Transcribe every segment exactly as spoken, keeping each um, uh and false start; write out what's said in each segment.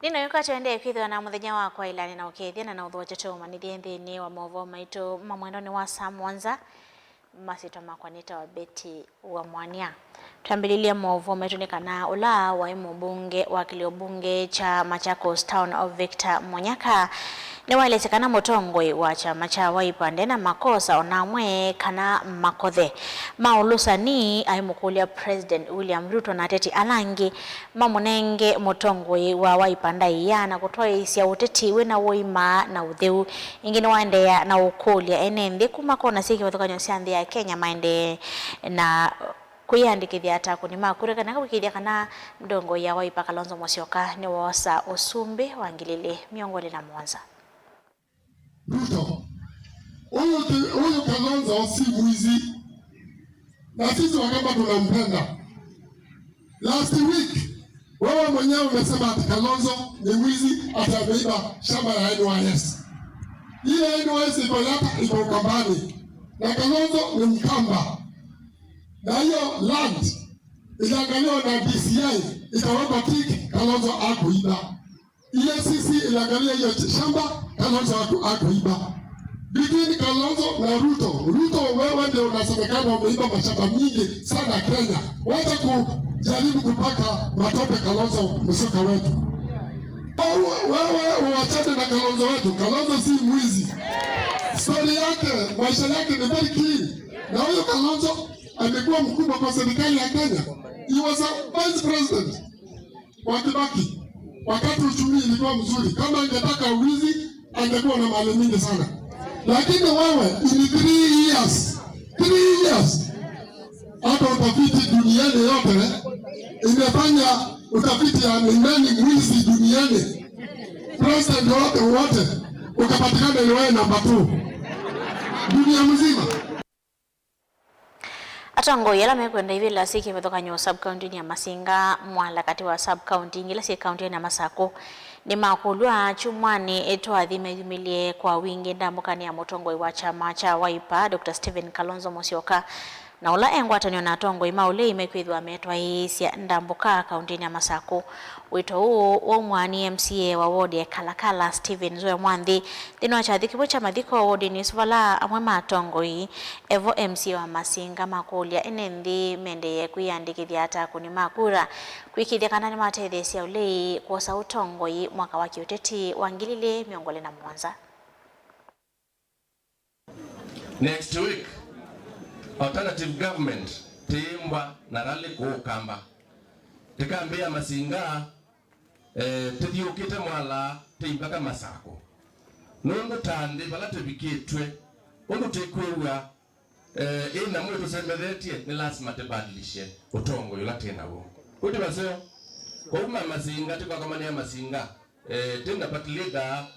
Nĩnaĩka tũendee kwĩthĩwa na mũthenya wa kwaĩlana na ũkethya na na ũthũa tũtũũmanyĩthye nthĩnĩ wa maũvoo maitũ ma mwendonĩ wa saa mũonza. Masyĩtwa makwa nĩtawa Betty wa Mwania. Twambĩlĩlye maũvoo maitũ nĩ kana ũla waĩ mũmbunge wa kĩlĩo mbunge kya Machakos Town, Victor Munyaka, nĩwaelesye kana mũtongoi wa kyama kya Wiper nde na makosa ona amwe kana makothe ma ũlũsani. Aimũkũlya President William Ruto na ateti ala angĩ mamũnenge mũtongoi wa Wiper ndaĩa na kũtwaĩĩsya ũteti wĩ na ũima na ũtheu. Ĩngĩ nĩwaendeea na ũkũlya ene nthĩ kuma kona syĩ kĩvathũkany'o sya nthĩ ya Kenya maendee na kwĩyandĩkĩthya ta akũni ma kura kana kũĩkĩĩthya kana mũtongoi wa Wiper Kalonzo Musyoka nĩwoosa ũsumbĩ wa ngili ilĩ mĩongo ĩlĩ na mũonza. Ruto, huyu ki- huyu Kalonzo si mwizi, na sisi Wakamba tunampenda. Last week wewe mwenyewe umesema ati Kalonzo ni mwizi, ati ameiba shamba ya N Y S. Ile N Y S iko Yatta, iko Ukambani, na Kalonzo ni Mkamba, na hiyo land iliangaliwa na D C I, ikawekwa tick, Kalonzo hakuiba. E A C C iliangalia hiyo shamba, Kalonzo haku- hakuiba. Between Kalonzo na Ruto, Ruto, wewe ndio unasemekana umeiba mashamba mingi sana Kenya. Wacha kujaribu kupaka matope Kalonzo Musyoka wetu. Wewe, wewe uachane na Kalonzo wetu. Kalonzo si mwizi. Story yake, maisha yake ni very clean. Na huyo Kalonzo amekuwa mkubwa kwa serikali ya Kenya. He was a vice president wa Kibaki wakati uchumi ilikuwa mzuri. Kama angetaka wizi, angekuwa na mali mingi sana. Lakini wewe, in three years, three years, hata utafiti duniani yote imefanya utafiti ya ni nani mwizi duniani. President wote wote ukapatikana ni wewe namba two dunia mzima. Atongoi ala mekwenda ivĩla syĩ kĩvathũkany'o sub-county-inĩ ya Masinga, Mwala katĩ wa sub-county ingĩ ila syĩ kaunti-inĩ ya Masakũ, nĩmakũlw'a kyumwanĩ twathi meyumĩlye kwa wingĩ ndambũkanĩ ya mũtongoi wa kyama kya Wiper, Doctor Stephen Kalonzo Musyoka, na ũla e ngwatanĩo na atongoi ma ũlei mekwĩthĩwa metwaĩĩsya ndambũka kaunti-inĩ ya Masakũ. Wĩto ũũ waumw'a nĩ M C A wa ward ya Kalakala, Stephen Zoe Mwanthi, nthĩnĩ wa kyathĩ kĩmwe kya mathiko wodinĩ ĩsu, vala amwe ma atongoi, evo M C A wa Masinga, makũlya ene nthĩ mendee kwĩyandĩkĩthya ta akũni ma kura, kũĩkĩĩthya kana nĩmatetheesya ũlei kwosa ũtongoi mwaka wa kĩũteti wa ngili ilĩ mĩongo ĩlĩ na mũonza. Next week, alternative government tĩĩmbwa na rally kũũ Kamba. Tĩkambĩĩa Masinga, eh, tĩthiũkĩte Mwala, tĩi mpaka Masakũ. Nũndũ ta nthĩ vala tũvikĩtw'e, ũndũ tĩkwĩw'a, eh, ĩ nyamũ ĩtũsemethetye, nĩ lasima tĩbadilishe ũtongoi ũla twĩ naw'o. Kũti vaseo, kwauma Masinga, tĩkwakomanĩa Masinga, eh, twĩ na party leader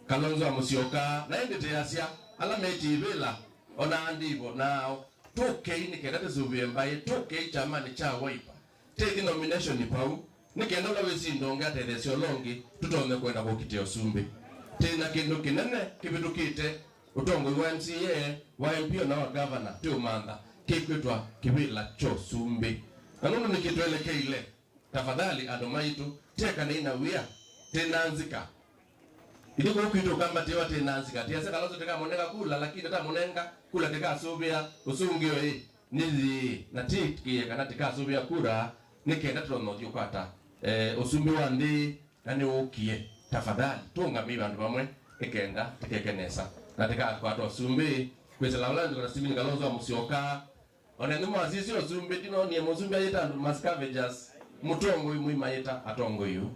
Kalonzo wa Musyoka, na ĩndĩ tĩasya ala metie ivĩla, o na andivo nao, tũkei nĩ kenda tũsũvĩe mbaĩ, tũkei kyamanĩ kya Wiper, tĩthi nomination pau, nĩ kenda ũla wĩsindonge atetheesye ũla ũngĩ, tũtonye kwenda kũkitĩa ũsumbĩ. Twĩ na kĩndũ kĩnene kĩvĩtũkĩte ũtongoi wa M C A, wa M P o na wa governor, twĩũmantha, kĩkwĩtwa kĩvĩla kya ũsumbĩ. Na nũndũ nĩkĩtwelekeile, tafadhali andũ maitũ, tyekanei na wia, tĩ na nzika. Ithyĩ kũu kwitũ Ũkamba twĩwa tĩ na nzika. Tĩasya Kalonzo tĩkamũnenga kula, lakini tũtamũnenga kula tĩkasũvĩa ũsũngĩo ĩ, nĩ yĩĩ, na tĩkĩe kana tĩkasũvĩa kura nĩ kenda tũtonye ũthi ũkwata, eh, ũsumbĩ wa nthĩ, na nĩwũkie. Tafadhali, tũũngamei vandũ vamwe nĩ kenda tĩkeke nesa na tĩkakwata ũsumbĩ kwĩsĩla ũla nzũkana Stephen Kalonzo wa Musyoka. O na nĩ mwasisya ũsumbĩ, ndinoonie mũsumbĩ ayĩta andũ ma scavengers, mũtongoi mũima ayĩta atongoi ũu.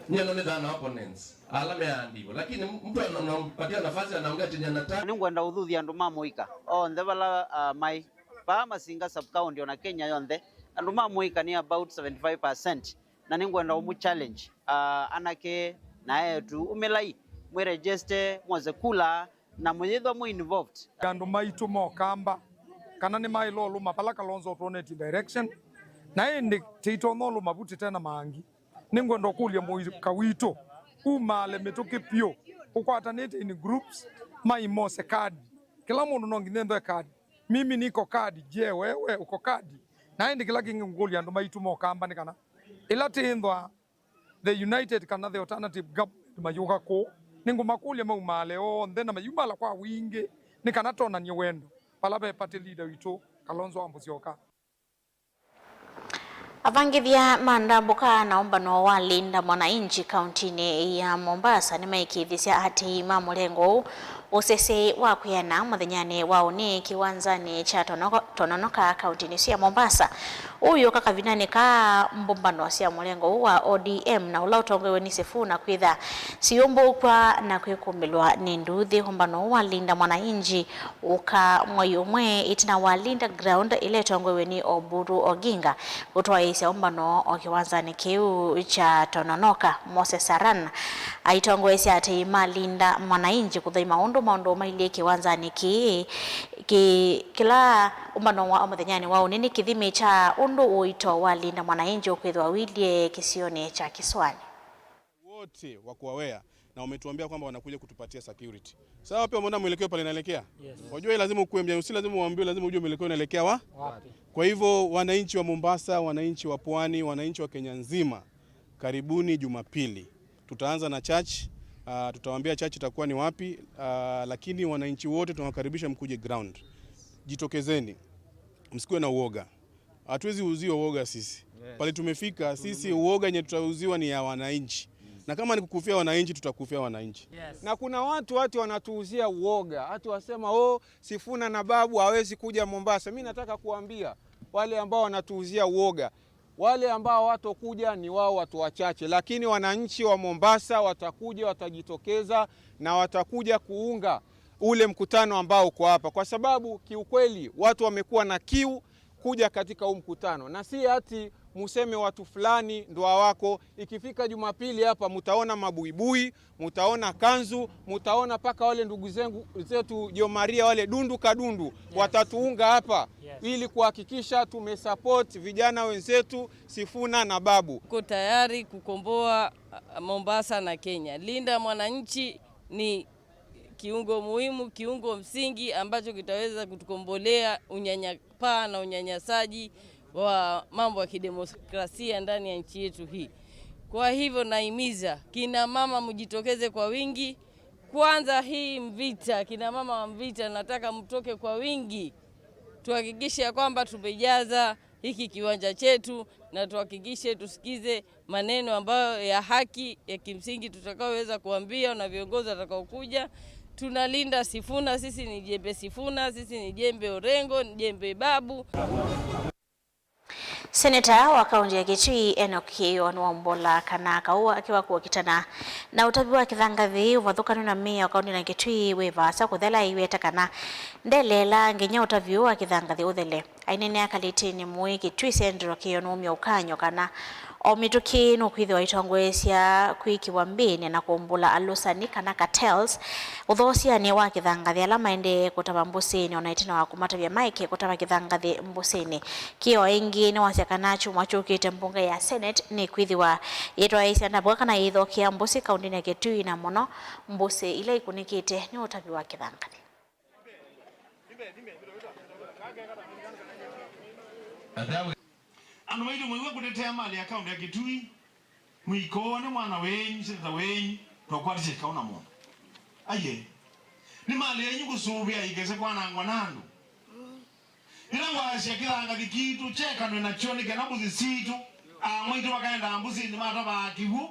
Nyie no nĩthaa na opponents, ala meandivo. Lakini mtu anampatia nafasi anaongea chenye anataka. Nĩngwenda ũthuthya andũ ma mũika onthe vala, ah, maĩ. Vaa Masinga sub-county, o na Kenya yonthe, andũ ma mũika nĩ about seventy-five percent. Na nĩngwenda ũmũ challenge, ah, anake na eĩtu, umĩlai, mwĩregister, mwose kula, na mũyĩthwa mwĩ involved. Andũ maitũ ma Ũkamba, kana nĩmaĩle ũlũma vala Kalonzo ũtwonetye direction, na ĩndĩ tĩitonya ũlũma vu tĩte na maangi. Nĩngwenda ũkũlya mũika witũ umaale mĩtũkĩ vyũ, ũkwatanĩte in groups, mai mose kadi. Kĩla mũndũ no nginya ethwe kadi. Mimi niko kadi, je, wewe uko kadi? Na ĩndĩ kĩla kĩngĩ ngũkũlya andũ maitũ ma Ũkamba nĩ kana ĩla tĩĩthwa the united kana the alternative government mayũka kũũ, nĩngũmakũlya maumaale onthe na mayumala kwa wingĩ nĩ kana tonany'e wendo vala ve party leader witũ Kalonzo wa Musyoka. Avangĩthya ma ndambũka na ũmbano wa Linda Mwananchi kauntinĩ ya Mombasa nĩmaĩkĩĩthisya atĩĩi ma mũlengo ũũ ũsese wa kwĩana mũthenyanĩ wa ũnĩ kĩwanzanĩ kya Tononoka, Tononoka kauntinĩ ĩsu ya Mombasa. Ũũ yũka kavindanĩ ka mbũmbano sya mũlengo ũũ wa O D M na ũla ũtongoew'e nĩ Sifuna kwĩtha siyũmbũkw'a na kwĩkũmĩlwa nĩ nduuthĩ. Ũmbano ũũ wa Linda Mwananchi ũka mwei ũmwe ĩtina wa Linda Ground ĩla ĩtongoew'e nĩ Oburu Oginga kũtwaĩĩsya ũmbano o kĩwanzanĩ kĩu kya Tononoka. Moses Aran aitongoesya atĩĩi ma Linda Mwananchi kũthaima ũndũ maũndũ mailyĩ kĩwanzanĩ kĩĩ, kĩ-, kĩla ũmbano wa mũthenyanĩ wa ũnĩ nĩ kĩthimi kya ũndũ ũito wa Linda Mwananchi ũkwĩthĩwa ũilyĩ kĩsionĩ kya Kĩsũanĩ. Wote wako aware na wametuambia kwamba wanakuja kutupatia security. Sawa, pia umeona mwelekeo pale inaelekea? Yes. Wajua, lazima ukuwe mjanja, si lazima uambiwe, lazima ujue mwelekeo unaelekea wa? Wapi? Kwa hivyo, wananchi wa Mombasa, wananchi wa Pwani, wananchi wa Kenya nzima, karibuni Jumapili. Tutaanza na church, ah, tutawaambia church itakuwa ni wapi, ah, lakini wananchi wote tunawakaribisha mkuje ground. Jitokezeni. Msikuwe na uoga. Hatuwezi uziwa uoga sisi. Yes. Pale tumefika sisi, uoga yenye tutauziwa ni ya wananchi. Na kama ni kukufia wananchi, tutakufia wananchi. Yes. Na kuna watu, watu wanatuuzia uoga. Watu wasema, "Oh, Sifuna na Babu hawezi kuja Mombasa." Mimi nataka kuambia wale ambao wanatuuzia uoga, wale ambao watokuja ni wao watu wachache, lakini wananchi wa Mombasa watakuja, watajitokeza na watakuja kuunga ule mkutano ambao uko hapa, kwa sababu kiukweli watu wamekuwa na kiu kuja katika huu mkutano, na si ati museme watu fulani ndo hawako. Ikifika Jumapili hapa, mutaona mabuibui, mutaona kanzu, mutaona paka wale ndugu zengu, zetu Jo Maria, wale dundu kadundu, watatuunga hapa ili kuhakikisha tumesupport vijana wenzetu Sifuna na Babu. Tuko tayari kukomboa, ah, Mombasa na Kenya. Linda Mwananchi ni kiungo muhimu, kiungo msingi ambacho kitaweza kutukombolea unyanyapaa na unyanyasaji wa mambo ya kidemokrasia ndani ya nchi yetu hii. Kwa hivyo, nahimiza kina mama mjitokeze kwa wingi. Kwanza, hii Mvita, kina mama wa Mvita, nataka mtoke kwa wingi, tuhakikishe ya kwamba tumejaza hiki kiwanja chetu, na tuhakikishe tusikize maneno ambayo ya haki ya kimsingi tutakaoweza kuambia na viongozi watakaokuja. Tunalinda Sifuna, sisi ni jembe Sifuna, sisi ni jembe Orengo, ni jembe Babu. Seneta wa kaunti ya Kitui, Enock Kĩĩo, nĩwaũmbũla kana kaũ akiwa kũkitana na ũtavi wa kĩthangathĩ ũvathũkanu na mĩao kaunti ya Kitui wĩ vaasa kũthela, aiweta kana ndeleela nginya ũtavi ũũ wa kĩthangathĩ ũthele. Aineenea kalĩtĩnĩ mũĩ Kitui Central, Kĩĩo nũumya ũkany'o kana o mĩtũkĩ nũkwĩthĩwa aitongoesya kwĩkĩwa mbĩnĩ na kũmbũla alũsani kana cartels ũthoosyani wa kĩthangathĩ ala maendee kũtava mbũsĩnĩ, ona ĩtina wa kũmatavya maeke kũtava kĩthangathĩ mbũsĩnĩ. Kĩĩo ĩngĩ nĩwasya kana kyumwa kyũkĩte mbunge ya Senate nĩkwĩthĩwa yĩtwaĩĩsya ndambũka kana yĩthokea mbũsĩ kauntinĩ ya Kitui, na mũno mbũsĩ ila ikunĩkĩte nĩ ũtavi wa kĩthangathĩ. Andũ maitũ, mwĩw'a kũtetea malĩ ya kaunti ya Kitui, mũikone mwana wenyu, seneta wenyu, ndwakwatisye kaũ na mũndũ. Aiee. Nĩ malĩ yenyu kũsũvĩa ĩkese kwanangwa na andũ. Ĩla ngwasya kĩthangathĩ kitũ kyekanwe nakyo nĩ kana mbũsĩ sitũ, aa maitũ makaendaa mbũsĩnĩ matavaa kĩw'ũ.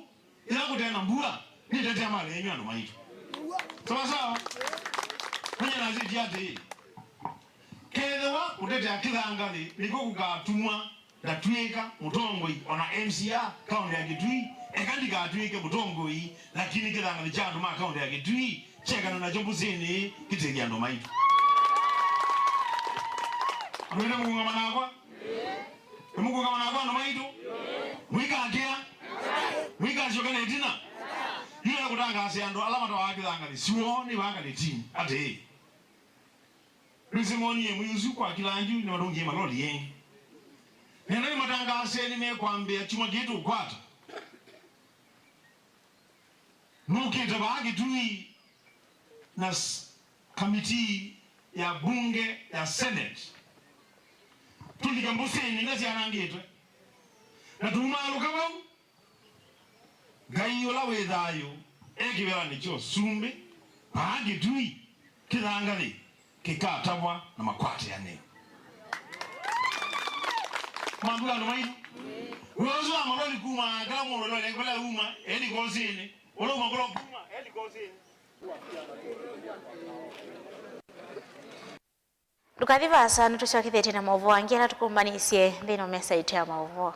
Ĩla kũte na mbua, nĩtetea malĩ yenyu andũ maitũ. Sawa sawa? Menya nasĩtie atĩĩ, kethĩwa kũtetea kĩthangathĩ nĩkw'o kũkatumwa ndatw'ĩka mũtongoi ona M C A kaũntĩ ya Kitui, eka ndikatw'ĩke mũtongoi, lakini kĩthangathĩ kya andũ ma kaũntĩ ya Kitui kyekana nakyo mbũsĩnĩ kĩtethye andũ maitũ. Andũ ene mũkũngama nakwa? Nĩmũkũngama nakwa andũ maitũ? Mũikakĩa? Mũikasyoka na ĩtina? Yu nĩkũtangaasĩa andũ ala matawaa kĩthangathĩ syoo nĩ vaa kalĩtinĩ atĩĩ, nĩsĩmonie mwei ũsu kwa kĩlanju nĩmatũngie maloli engĩ. Nenda nĩmatangaasĩe nĩmekwambĩa kyumwa kĩĩ tũkwata. Nũkĩte vaa Kitui na s-, kamitii ya mbunge ya Senate. Tũlike mbũsĩnĩ ila syanangĩtwe. Na tuumaalũka vau, Ngai ũla wĩ thayũ e kĩvĩlanĩ kya ũsumbĩ, aa kĩtui kĩthangathĩ kĩkatavwa na makwatĩanĩo. Mambua andũ maitũ. Wĩa ũsu wa maloli kuma kĩla mũndũ loli vala uma, endi kosinĩ. Ũla uma kũla kuma, endi kosinĩ. Ndũkathi vaasa, nĩtũsyokethĩtye na maũvoo angĩ ala tũkũmbanĩsye nthĩnĩ wa mesa itũ ya maũvoo.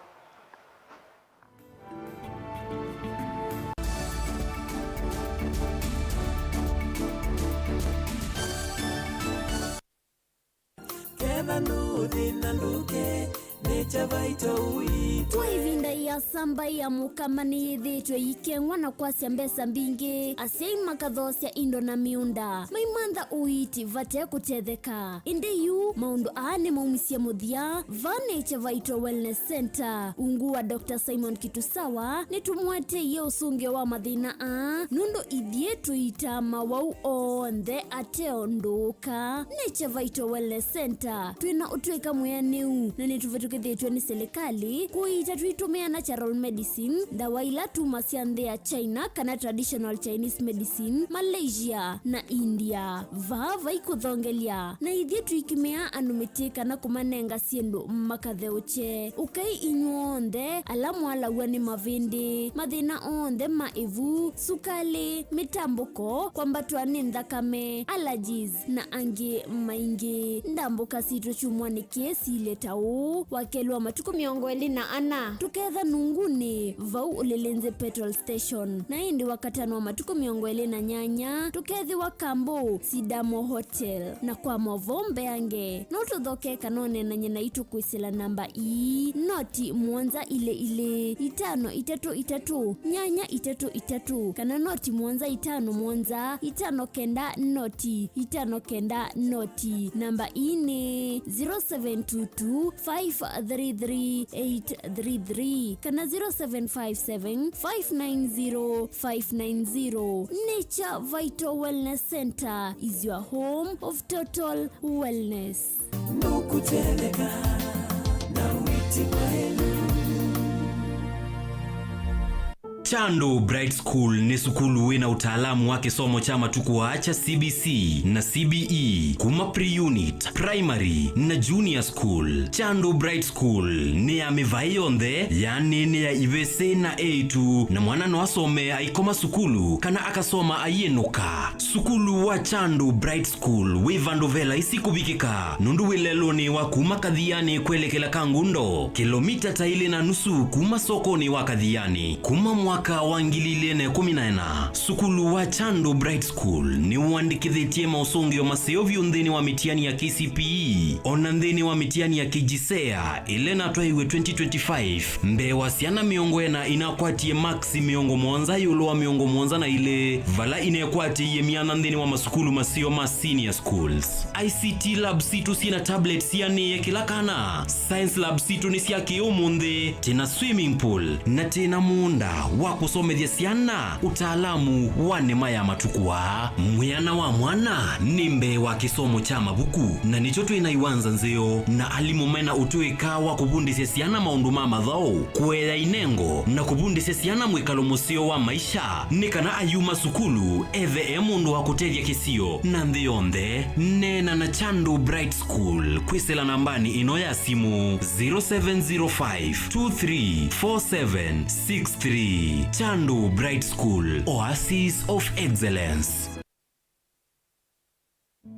Ketha ndũthĩna ndũke, nĩ kya vaito witũ. Kwa ĩvinda ĩasa, mbaĩ ya Mũkamba nĩyĩthĩĩtwe ĩikeng'wa na kwasya mbesa mbingĩ, asyai makathoosya indo na mĩũnda, maimantha ũiiti vate kũtetheka. Ĩndĩ yu maũndũ aa nĩmaumisye mũthya. Vaa nĩ Chavaito Wellness Center, ungu wa Doctor Simon Kitusawa, nĩtũmũeteie ũsũngĩo wa mathĩna aa, nũndũ ithyĩ tũitaa mawau onthe ate ũndũ ũka. Nĩ Chavaito Wellness Center, twĩ na ũtũĩka mwĩanĩu, na nĩtũvĩtũkĩthĩtw'e nĩ silikalĩ kũiita tũitũmĩa natural medicine, ndawa ila tumasya nthĩ ya China kana traditional Chinese medicine, Malaysia, na India. Vaa vai kũthongelya, na ithyĩ tũikimĩaa andũ mĩtĩ kana kũmanenga syĩndũ makatheũkye. Ũkai inyw'onthe ala mwalaw'a nĩ mavĩndĩ, mathĩna onthe ma ĩvu, sukalĩ, mĩtambũko, kwambatwa nĩ nthakame, allergies, na angĩ maingĩ. Ndambũka sitũ kyumwanĩ kĩĩ siilye ta ũũ: Wakelĩ wa matukũ mĩongo ĩlĩ na ana, tũketha Nungunĩ, vau Ulilinzi Petrol Station, na ĩndĩ Wakatano wa matukũ mĩongo ĩlĩ na nyanya, tũkethĩwa Kambo Sidamo Hotel. Na kwa maũvoo mbeange, no tũthoke kana ũneenany'e naitũ kwĩsĩla namba ii: noti mũonza ilĩ ilĩ, itano itatũ itatũ, nyanya itatũ itatũ, kana noti mũonza itano mũonza, itano kenda noti, itano kenda noti. Namba ii nĩ zero seven two two, five three three, eight three three kana zero seven five seven, five nine zero, five nine zero. Nature Vital Wellness Center is your home of total wellness. Nũkũtetheka na wĩti mwaĩlu. Chandu Bright School nĩ sukulu wĩ na ũtaalamu wa kĩsomo kya matukũ aa kya C B C na C B E, kuma pre-unit, primary, na junior school. Chandu Bright School nĩ ya mĩvaĩ yonthe, yaani nĩ ya ivĩsĩ na eĩtu, na mwana no asome aikoma sukulu kana akasoma aiĩnũka. Sukulu wa Chandu Bright School wĩ vandũ ve laisi kũvikĩka, nũndũ wĩ lelũnĩ wa kuma Kathiani kwelekela Kangundo, kĩlomita ta ilĩ na nusu kuma sokonĩ wa Kathiani. Kuma mwaka wa ngili ilĩ na ĩkũmi na ĩna, sukulu wa Chandu Bright School nĩwandĩkĩthĩtye maũsũngĩo maseo vyũ nthĩnĩ wa mĩtiani ya K C P E, o na nthĩnĩ wa mĩtiani ya KJSEA ĩla ĩnatwaiwe twenty twenty-five, mbee wa syana mĩongo ĩna inakwatie maksi mĩongo mũonza ĩũlũ wa mĩongo mũonza na ilĩ, vala inekwatĩie myanya nthĩnĩ wa masukulu maseo ma senior schools. I C T lab sitũ syĩ na tablets sianĩe kĩla kana. Science lab sitũ nĩ sya kĩ-ũmũnthĩ, twĩ na swimming pool, na twĩ na mũũnda wa kũsomethya syana ũtaalamu wa nĩma ya matukũ aa. Mwĩana wa mwana nĩ mbee wa kĩsomo kya mavuku, na nĩkyo twĩ na iwanza nzeo na alimũ me na ũtũĩka wa kũvundĩsya syana maũndũ ma mathaũ, kũea inengo, na kũvundĩsya syana mwĩkalo mũseo wa maisha, nĩ kana ayuma sukulu ethe e mũndũ wa kũtethya kĩsio na nthĩ yonthe. Neena na Chandu Bright School kwĩsĩla nambanĩ ĩno ya simũ, zero seven zero five two three four seven six three. Chandu Bright School, Oasis of Excellence.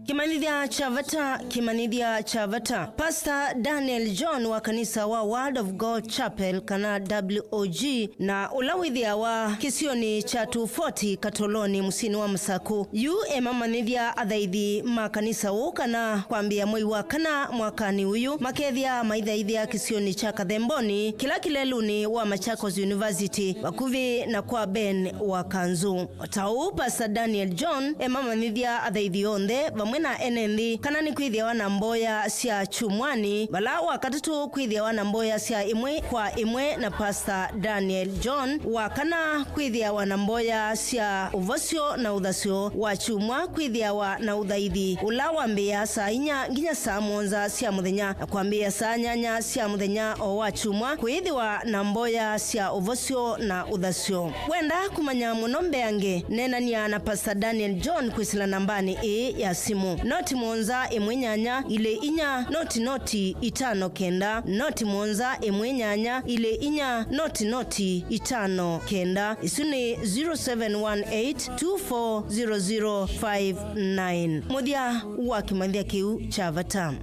Kĩmanyĩthya kya vata, kĩmanyĩthya kya vata. Pastor Daniel John wa kanisa wa Word of God Chapel, kana W O G, na ũla wĩthĩawa kĩsionĩ kya two forty Katoloni, mũsyĩnĩ wa Masakũ, yu emamanyĩthya athaithi ma kanisa ũũ kana kwambĩĩa mwei wa kana mwakanĩ ũyũ makethĩa maithaithĩa kĩsionĩ kya Kathemboni, kĩla kĩ lelũnĩ wa Machakos University, vakuvĩ na kwa Ben wa Kanzũ. O ta ũu, Pastor Daniel John emamanyĩthya athaithi onthe amwe na ene nthĩ. Kana nĩkwĩthĩawa na mboya sya kyumwani, vala Wakatatũ kwĩthĩawa na mboya sya ĩmwe kwa ĩmwe na Pastor Daniel John. Wakana kwĩthĩawa na mboya sya ũvosyo na ũthasyo. Wakyumwa kwĩthĩawa na ũthaithi ũla wambĩĩaa saa inya nginya saa mũonza sya mũthenya, na kwambĩĩa saa nyanya sya mũthenya o wakyumwa kwĩthĩwa na mboya sya ũvosyo na ũthasyo. Wenda kũmanya mũno mbeange, neenany'a na Pastor Daniel John kwĩsĩla nambanĩ ĩĩ ya simũ, noti mũonza ĩmwe nyanya ilĩ inya noti noti itano kenda, noti mũonza ĩmwe nyanya ilĩ inya noti noti itano kenda. Isu nĩ zero seven one eight two four zero zero five nine. Mũthya wa kĩmanyĩthya kĩu kya vata.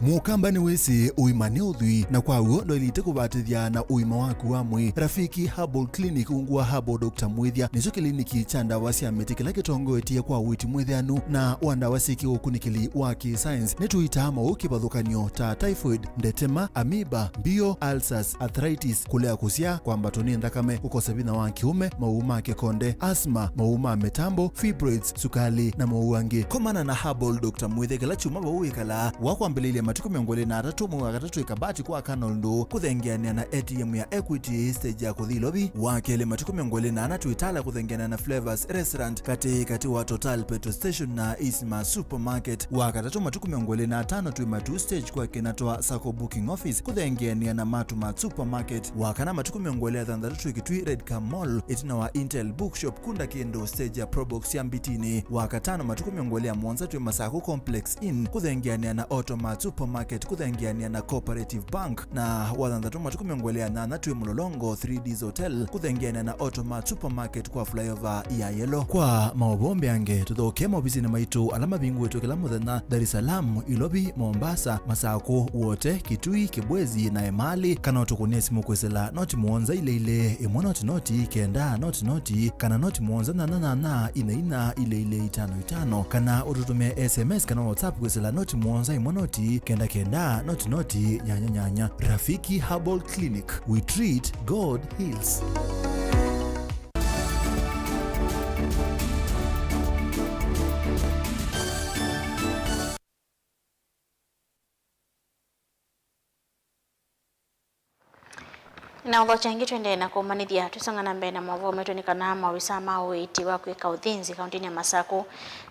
Mũkamba nĩwĩsĩ ũima nĩ ũthwii, na kwa w'o ndwaĩlĩte kũvatĩthya na ũima waku wa mwĩĩ. Rafiki Herbal Clinic, ungu wa Herbal Doctor Mwĩthya, nĩkyo kĩliniki kya ndawa sya mĩtĩ kĩla kĩtongoetye kwa ũiiti mwĩthĩanu na wa ndawa syĩ kĩũkunĩkĩli wa kĩ-science. Nĩtũitaa maũũ kĩvathũkany'o ta typhoid, ndetema, amoeba, mbio, ulcers, arthritis, kũlea kũsyaa, kwambatwa nĩ nthakame, kũkosa vinya wa kĩũme, maũũ ma kĩkonde, asthma, maũũ ma mĩtambo, fibroids, sukali, na maũũ angĩ. Komana na Herbal Doctor Mwĩthya kĩla kyumwa vau wĩkalaa. Wa kwambĩlĩlya matukũ mĩongo ĩlĩ na atatũ mwei wa katatũ Ĩkabati kwa Canal Ndũ, kũthengeanĩa na A T M ya Equity, stage ya kũthi Ilovi. Wa kelĩ matukũ mĩongo ĩlĩ na ana twĩ Tala kũthengeanĩa na Flavors Restaurant, katĩ katĩ wa Total Petrol Station na Isma Supermarket. Wa katatũ matukũ mĩongo ĩlĩ na atano twĩ Matuu stage kwa Kinatwa Sacco Booking Office, kũthengeanĩa na Matu Mart Supermarket. Wa kana matukũ mĩongo ĩlĩ na thanthatũ twĩ Kitui Red Car Mall, ĩtina wa Intel Bookshop, kunda kĩndũ stage ya Probox ya Mbitini. Wa katano matukũ mĩongo ĩlĩ na mũonza twĩ Masaku Complex Inn, kũthengeanĩa na Automart Supermarket, kũthengeanĩa na Cooperative Bank. Na wa thanthatũ matukũ mĩongo ĩlĩ na nyanya twĩ Mlolongo three Ds Hotel, kũthengeanĩa na Automart Supermarket kwa flyover ya Yellow. Kwa maũvoo mbeange, tũthokee maovisinĩ maitũ ala mavingũĩtwe kĩla mũthenya, Dar es Salaam, Ilovi, Mombasa, Masaku, Wote, Kitui, Kibwezi na Emali, kana ũtũkũnĩe simũ kwĩsĩla noti mũonza ilĩ ilĩ ĩmwe noti noti kenda noti noti, kana noti mũonza nyanya nyanya ina ina ilĩ ilĩ itano itano, kana ũtũtũmĩe S M S kana WhatsApp kwĩsĩla noti mũonza ĩmwe noti kenda kenda noti noti nyanya nyanya. Rafiki Herbal Clinic, we treat, God heals. Na ũthokya ĩngĩ tũendee na kũmanyĩthya, twĩsonga na mbee na maũvoo maitũ, nĩ kana maovisa ma ũiiti wa kwĩka ũthĩnzi kaũntĩnĩ ya Masaku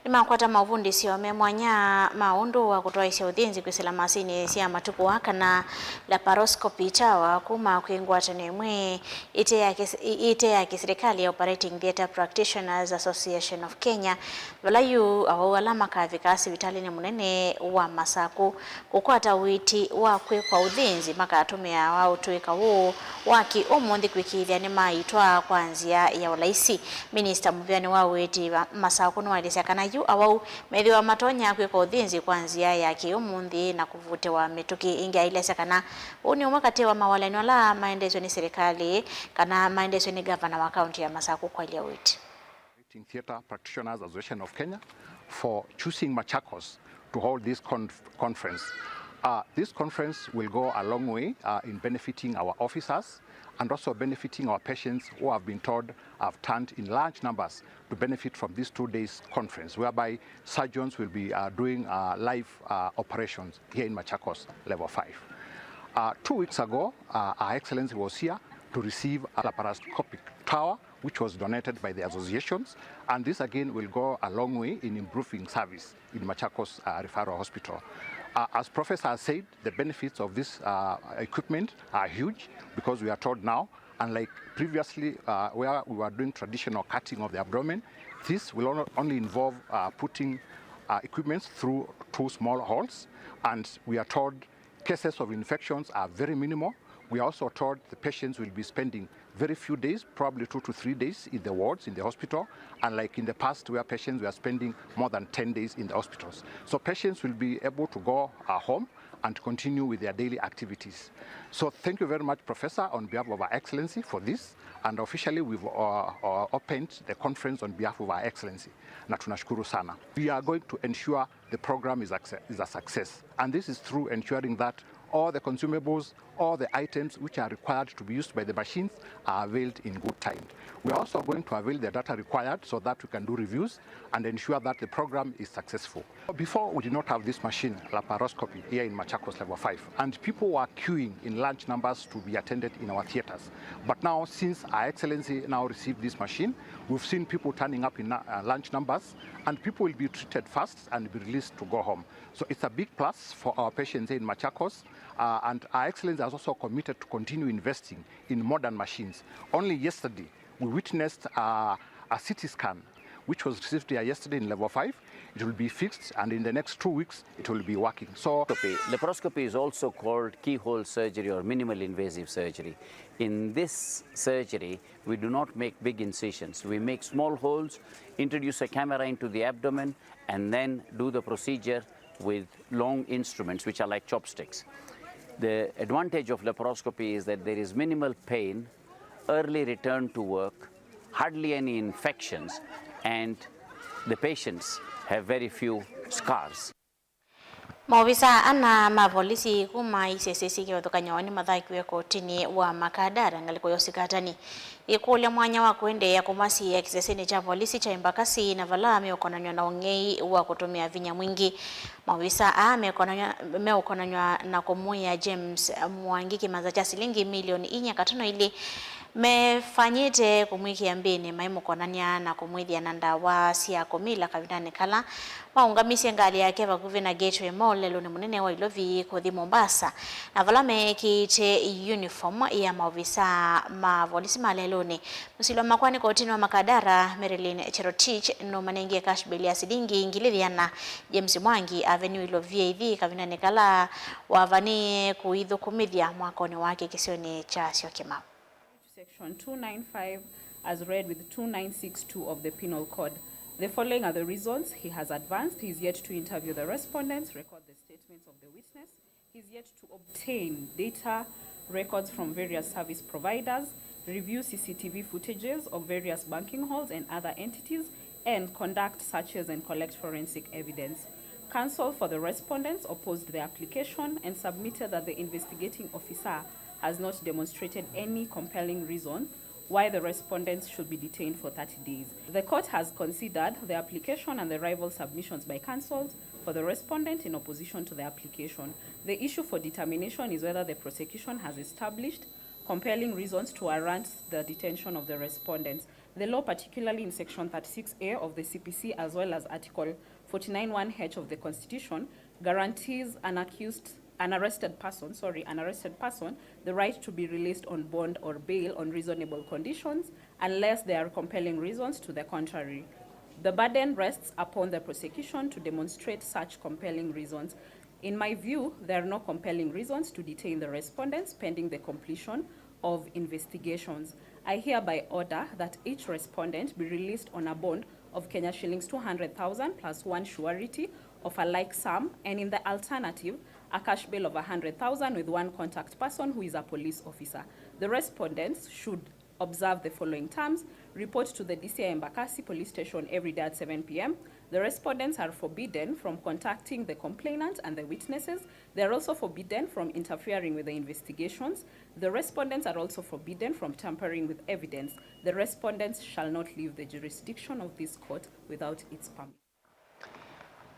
nĩmakwata mavundĩsyo me mwanya ma ũndũ wa kũtwaĩsya ũthĩnzi kwĩsĩla masinĩ sya matukũ aa kana laparoscopy tower kuma kwĩ ngwatanĩo ĩmwe ĩte ya kĩs-, ĩ-, ĩte ya kĩsilikalĩ ya Operating Theatre Practitioners Association of Kenya, vala yu awau ala makavika sivitalĩnĩ mũnene wa Masaku kũkwata ũiiti wa kwĩkwa ũthĩnzi makatũmĩawa ũtũĩka ũũ wa kĩ-ũmũnthĩ kwĩkĩĩthya nĩmaitwaa kwa nzĩa ya ũlaisi. Minista mũvĩanĩ wa ũiiti wa Masaku nĩwaelesya kana yu awau methĩwa matonya kwĩka ũthĩnzi kwa nzĩa ya kĩ-ũmũnthĩ na kũvutĩwa mĩtũkĩ. Ĩngĩ aelesya kana ũũ nĩ ũmwe katĩ wa mawalany'o ala maendeesw'e nĩ silikalĩ kana maendeesw'e nĩ ngavana wa kaũntĩ ya Masaku kwaĩlya ũiiti. Operating Theatre Practitioners Association of Kenya for choosing Machakos to hold this conf-, conference. Uh, this conference will go a long way, uh, in benefiting our officers and also benefiting our patients who have been told have turned in large numbers to benefit from this two days conference, whereby surgeons will be, uh, doing, uh, live, uh, operations here in Machakos Level five. Uh, two weeks ago, uh, Her Excellency was here to receive a laparoscopic tower which was donated by the associations, and this again will go a long way in improving service in Machakos, uh, Referral Hospital. Uh, as Professor has said, the benefits of this, uh, equipment are huge, because we are told now, unlike previously, uh, where we were doing traditional cutting of the abdomen, this will on-, only involve, uh, putting, uh, equipments through two small holes, and we are told cases of infections are very minimal. We are also told the patients will be spending very few days, probably two to three days in the wards, in the hospital, unlike in the past where patients were spending more than ten days in the hospitals. So patients will be able to go, uh, home and continue with their daily activities. So thank you very much, Professor, on behalf of Her Excellency for this, and officially we've, uh, uh, opened the conference on behalf of Her Excellency. Na tunashukuru sana. We are going to ensure the program is acce-, is a success. And this is through ensuring that all the consumables, All the items which are required to be used by the machines are availed in good time. We are also going to avail the data required so that we can do reviews and ensure that the program is successful. Before, we did not have this machine, laparoscopy, here in Machakos Level five, and people were queuing in large numbers to be attended in our theaters. But now, since Her Excellency now received this machine, we've seen people turning up in uh, large numbers, and people will be treated fast and be released to go home. So it's a big plus for our patients here in Machakos, uh, and Her Excellency has also committed to continue investing in modern machines. Only yesterday, we witnessed uh, a C T scan which was received here yesterday in Level five. It will be fixed, and in the next two weeks, it will be working. So, laparoscopy is also called keyhole surgery or minimal invasive surgery. In this surgery, we do not make big incisions. We make small holes, introduce a camera into the abdomen, and then do the procedure with long instruments, which are like chopsticks. The advantage of laparoscopy is that there is minimal pain, early return to work, hardly any infections, and the patients have very few scars. Maovisaa ana ma volisi kuma isese syĩ kĩvathũkany'o nĩmathakiwe kotinĩ wa Makadara ngalĩko ya ũsikatani. Ĩkũlya mwanya wa kũendeea kũmasiĩĩa kĩsesenĩ kya volisi kya Embakasi, na vala meũkonanw'a na ũng'ei wa kũtũmĩa vinya mwingĩ. Maovisaa aa meũkonanw'a na kũmũĩa James Mwangi kĩmanza kya silingi milioni inya katono ilĩ mefanyĩte kũmwĩkĩa mbĩnĩ maimũkonany'a na kũmwĩthĩa na ndawa sya kũmila kavindanĩ kala maũngamisye ngalĩ yake vakuvĩ na Gateway Mall lelũnĩ mũnene wa Ilovi kũthi Mombasa, na vala meekĩĩte uniform ya maovisaa ma volisi ma lelũnĩ. Mũsili wa makoani kotinĩ wa Makadara, Marilyn Cherotich, nũmanengie cash bail ya silingi ngili ĩana James Mwangi aveniwe Ilovi ĩthi kavindanĩ kala wavanĩĩe kũithũkũmĩthya mwakonĩ wake kĩsionĩ kya Syokimau. Section two nine five as read with two nine six two of the Penal Code. The following are the reasons he has advanced. He is yet to interview the respondents, record the statements of the witness. He is yet to obtain data records from various service providers, review C C T V footages of various banking halls and other entities, and conduct searches and collect forensic evidence. Counsel for the respondents opposed the application and submitted that the investigating officer has not demonstrated any compelling reason why the respondents should be detained for thirty days. The court has considered the application and the rival submissions by counsel for the respondent in opposition to the application. The issue for determination is whether the prosecution has established compelling reasons to warrant the detention of the respondents. The law, particularly in Section thirty-six A of the C P C as well as Article forty-nine one H of the Constitution, guarantees an accused, an arrested person, sorry, an arrested person, the right to be released on bond or bail on reasonable conditions, unless there are compelling reasons to the contrary. The burden rests upon the prosecution to demonstrate such compelling reasons. In my view, there are no compelling reasons to detain the respondents pending the completion of investigations. I hereby order that each respondent be released on a bond of Kenya shillings two hundred thousand plus one surety of a like sum, and in the alternative, a cash bail of a hundred thousand with one contact person who is a police officer. The respondents should observe the following terms: report to the D C I Embakasi Police Station every day at seven P M. The respondents are forbidden from contacting the complainant and the witnesses. They are also forbidden from interfering with the investigations. The respondents are also forbidden from tampering with evidence. The respondents shall not leave the jurisdiction of this court without its permission.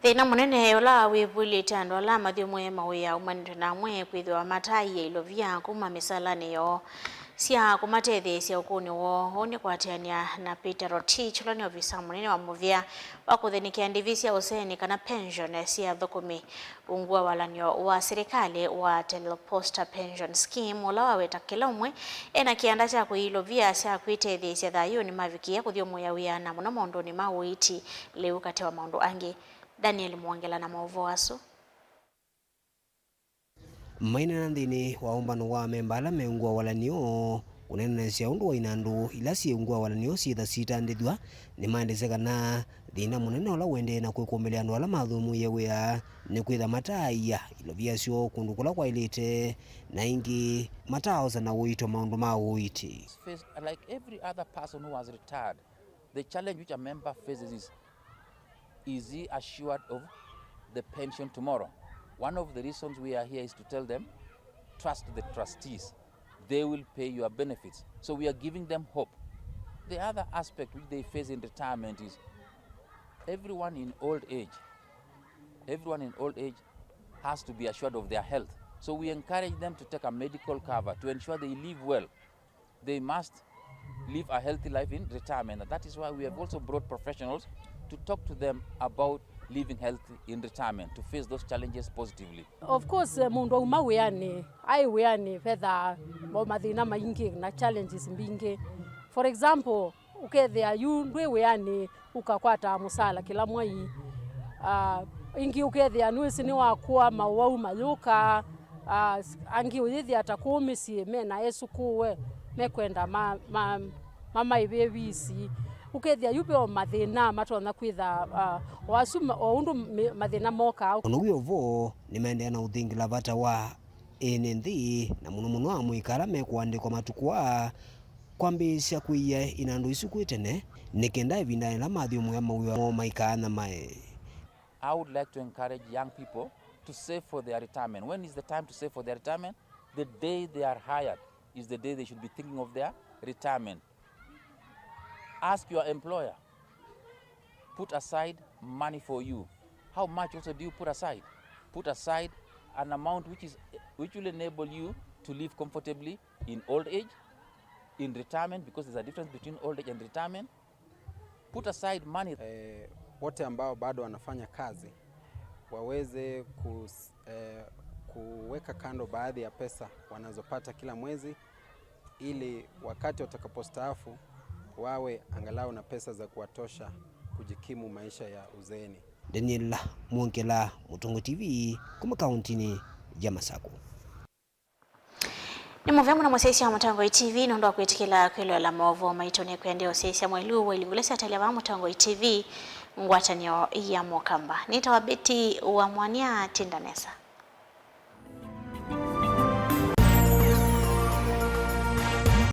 Thĩna mũnene ũla wĩvũlĩte andũ ala mathyũmũe mawĩa aumanĩtwe na amwe kwĩthĩwa mataaie ilovia kuma mĩsalanĩ yoo sya kũmatetheesya ũkũũnĩ woo. Ũu nĩ kũatĩanĩa na Peter Rotich, ũla nĩ ovisa mũnene wa mũvĩa wa kũthĩnĩkĩa ndĩvi sya ũseeni kana pension sya athũkũmi. Ungu wa walany'o wa silikalĩ wa Teleposta Pension Scheme, ũla waweta kĩla ũmwe e na kĩanda kya kũilovia sya kwĩtetheesya thayũnĩ mavikĩĩa kũthyũmũĩa wĩa, na mũno maũndũnĩ ma ũiiti, lĩu katĩ wa maũndũ angĩ. Daniel Mwongela na maũvoo asu. Maineena nthĩnĩ wa ũmbano wa amemba ala me ungu wa walany'o, kũneenanĩsya ũndũ wa inandũ ila syĩ ungu wa walany'o syĩtha sitandĩthw'a, nĩmaendesye kana thĩna mũnene ũla ũendee na kwĩkũmĩlya andũ ala mathũmũie wĩa nĩ kwĩtha mataaia ilovia syoo kũndũ kũla kwaĩlĩte, na ĩngĩ mataaosa na ũito maũndũ ma ũiiti. Face, like every other person who has retired, the challenge which a member faces is, is he assured of the pension tomorrow? One of the reasons we are here is to tell them trust the trustees. They will pay your benefits. So we are giving them hope. The other aspect which they face in retirement is everyone in old age, everyone in old age has to be assured of their health. So we encourage them to take a medical cover to ensure they live well. They must live a healthy life in retirement. And that is why we have also brought professionals to talk to them about living healthy in retirement, to face those challenges positively. Of course, eh, mũndũ auma wĩanĩ, aĩ wĩanĩ vethaa o mathĩna maingĩ na challenges mbingĩ. For example, ũkethĩa yu ndwĩ wĩanĩ, ũkakwataa mũsala kĩla mwai. Ah, ĩngĩ ũkethĩa nĩwĩsĩ nĩwakũa, maũwau mayũka. Ah, s-, angĩ ũyĩthĩa ta kũũ mĩsyĩ mena esũkũũe mekwenda ma, ma, mamaĩvĩe visi. Ũkethĩa yu ve o mathĩna matonya kwĩtha, ah, o asu ma, o ũndũ mĩ-, mathĩna mokaa. Ona wĩ o vo, nĩmaendeea na ũthingĩla vata wa ene nthĩ, na mũno mũno amũika ala mekũandĩkwa matukũ aa, kwambĩĩsya kũia inandũ isu kwĩ tene, nĩ kenda ĩvindanĩ yĩla mathyũmũĩa mawĩa moo maikaanyamae. I would like to encourage young people to save for their retirement. When is the time to save for their retirement? The day they are hired is the day they should be thinking of their retirement. Ask your employer, put aside money for you. How much also do you put aside? Put aside an amount which is, which will enable you to live comfortably in old age, in retirement, because there's a difference between old age and retirement. Put aside money. Eh, wote ambao bado wanafanya kazi waweze kus-, eh, kuweka kando baadhi ya pesa wanazopata kila mwezi ili wakati watakapostaafu wawe angalau na pesa za kuwatosha kujikimu maisha ya uzeeni. Daniel Mwongela, Mũtongoi T V, kuma kauntinĩ ya Masaku. Nĩ mũvea mũno mũsyaĩĩsya wa Mũtongoi T V nũndũ wa kwĩtĩkĩla kwĩloela maũvoo maitũ. Nĩkwendea ũsyaĩĩsya mwelũ wa ilungu ila syataĩlya vaa Mũtongoi T V, ngwatanĩo ya Mũkamba. Nĩtawa Betty wa Mwania, tinda nesa.